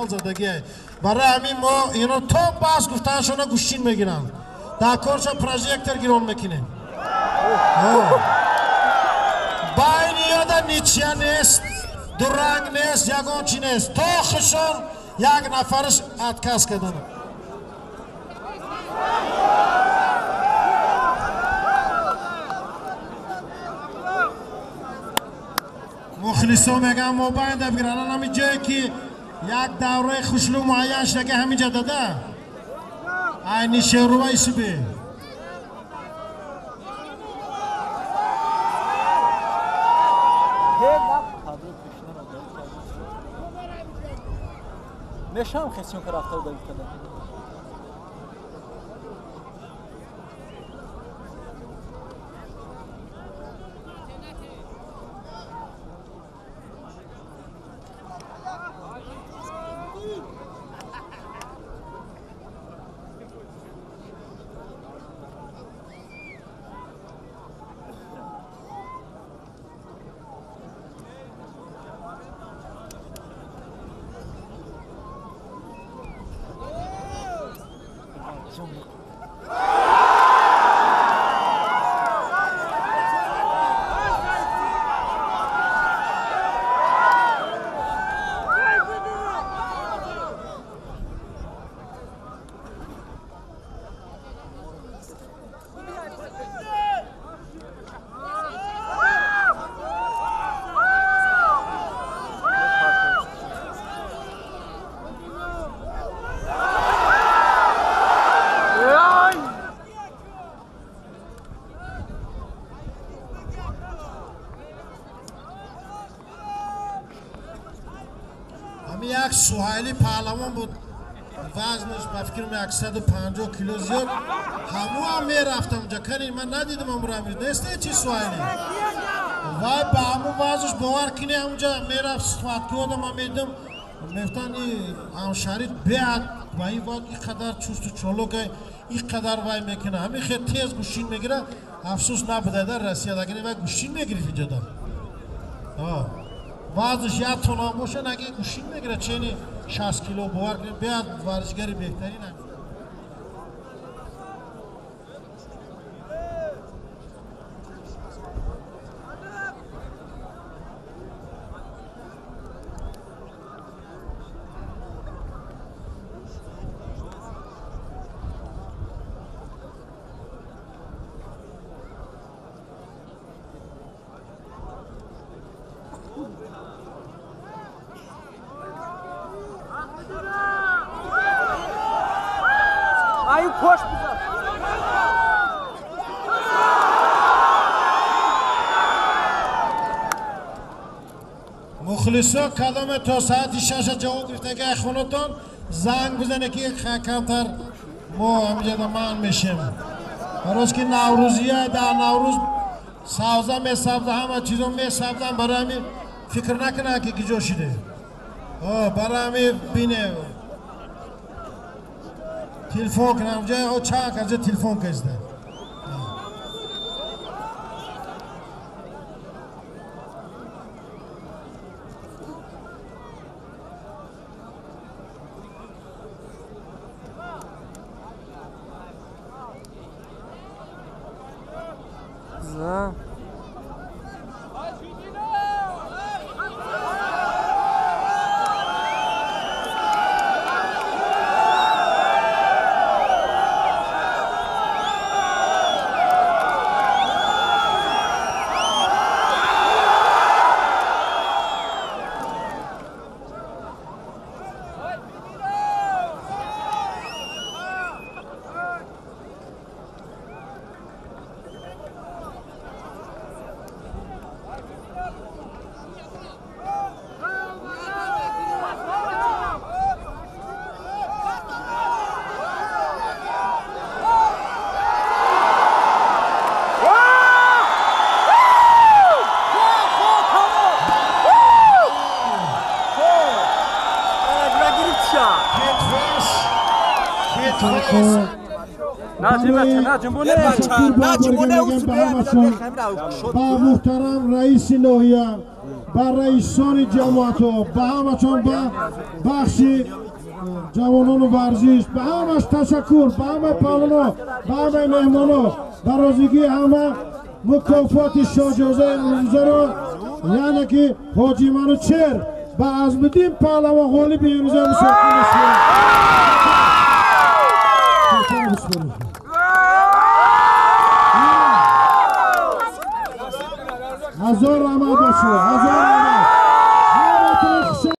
Задагӣ. Барои ҳамин мо ино то бас гуфтаншона гӯштин мегиранд. Дар корша прожектор гирон мекунем. Байни ёда ничья нест, дуранг нест, ягон чи нест. То хушон як нафараш отказ кардан. Мухлисо мегӯянд, мо байнда бигиранд. Ҳамин ҷое ки як давраи хушлу муайян шудаги, ҳаминҷа дада айни шерува исубе. Мешавам хесиёнка рафта буда гуфтада. Як Суҳайли паҳлавон буд, вазнаш ба фикрам 150 кило зиёд, ҳамуам мерафтам унҷа. Кани, ман надидам амро, несте чи Суҳайли? Вай ба ҳаму вазнаш, бовар кини, ҳамунҷа мерафт схваткиода. Ман медидам, мефтанд, ҳамшарит беҳад ба ин вақт ин қадар чусту чолокай, ин қадар вай мекуна, ҳамин хел тез гӯштин мегира. Афсӯс, набуда дар Россия, лагини вай гӯштин мегирифт иҷода. Вазнаш як тонна боша, наги гӯштин мегирад чени 60 кило. Бовар кунед, беҳад варзишгари беҳтарин. Мухлисо, кадоме то соати 6-а ҷавоб гирифтага, хонатон занг бизане, ки камтар мо ҳамиҷада ман мешем. Бароз ки наврӯзия, дар Наврӯз савза месабза, ҳама чизо месабзан. Барои ҳамин фикр накунанд, ки киҷо шиде. Барои ҳамин бине, телефон кунам ҷа, чанд каса телефон карданд. Ба муҳтарам раиси ноҳия, ба раисони ҷамоатҳо, ба ҳамачон, ба бахши ҷавонону варзиш, ба ҳамаш ташаккур, ба ҳамаи паҳлавоно, ба ҳамаи меҳмоно, ба розигии ҳама мукофоти шоҳҷоизаи имрӯзаро, яъне ки Ҳоҷи Манучер ба Азмиддин паҳлавон ғолиби имрӯзаи мусобиқа месупорад. Ҳазор раҳмат ба шумо, ҳазор.